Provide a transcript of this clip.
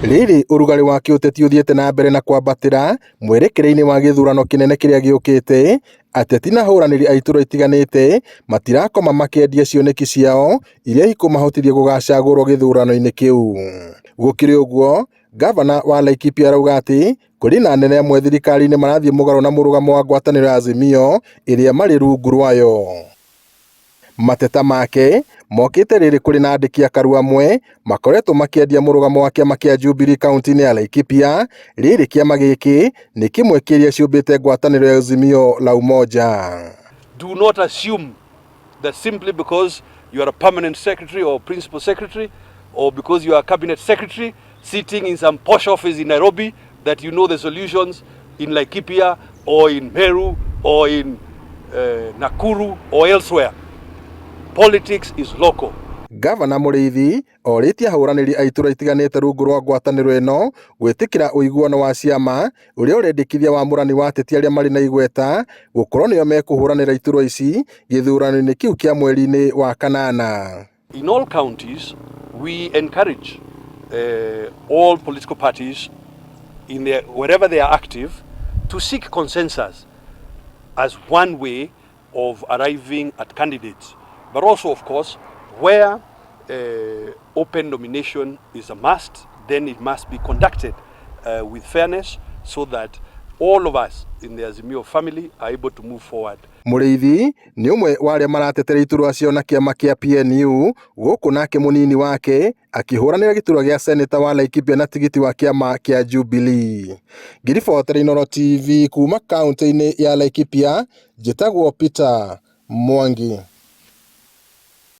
Rĩrĩ ũrugarĩ wa kĩũteti ũthiĩte na mbere na kwambatĩra mwerekereini wa gĩthurano kĩnene kĩrĩa gĩũkĩte, ateti na ahũranĩri a iturwa itiganĩte matirakoma makĩendia cioneki ciao iria ikũmahotithia gũgacagũrwo gĩthurano-inĩ kĩu. Gũkĩrĩ ũguo, ngavana wa Laikipia arauga atĩ kũrĩ na anene amwe thirikari-inĩ marathiĩ mũgarũ na mũrũgamo wa ngwatanĩro ya Azimio ĩrĩa marĩ rungu rwayo. Mateta make mokĩte rĩrĩ kũrĩ na andĩki akaru amwe makoretwo makĩendia mũrũgamo wa kĩama kĩa Jubilee kaunti-inĩ ya Laikipia, rĩrĩ kĩama gĩkĩ nĩ kĩmwe kĩa iria ciũmbĩte ngwatanĩro ya Azimio la Umoja. Do not assume that simply because you are a permanent secretary or principal secretary or because you are a cabinet secretary sitting in some posh office in Nairobi that you know the solutions in Laikipia or in Meru or in Nakuru or elsewhere. Politics is local. Gavana Mũrĩithi orĩtie ahũranĩri a iturwa itiganĩte rungu rwa ngwatanĩro ĩno gwĩtĩkĩra ũiguano wa ciama ũrĩa ũrendekithia wamũrani wa ateti arĩa marĩ na igweta gũkorwo nĩo mekũhũranĩra iturwa ici gĩthurano-inĩ kĩu kĩa mweri-inĩ wa kanana. In all counties, we encourage all political parties in their, wherever they are active to seek consensus as one way of arriving at candidates. But also, of course, where open nomination is a must, then it must be conducted with fairness so that all of us in the Azimio family are able to move forward. Mũrĩithi nĩ ũmwe wa arĩa maratetera iturwa ciao na kĩama kĩa PNU gũkũ nake mũnini wake akĩhũranĩra gĩturwa gĩa seneta wa Laikipia na tigiti wa kĩama kĩa Jubilee. Ngĩribotera Inooro TV kuma kaunti-inĩ ya Laikipia, njĩtagwo Peter Mwangi.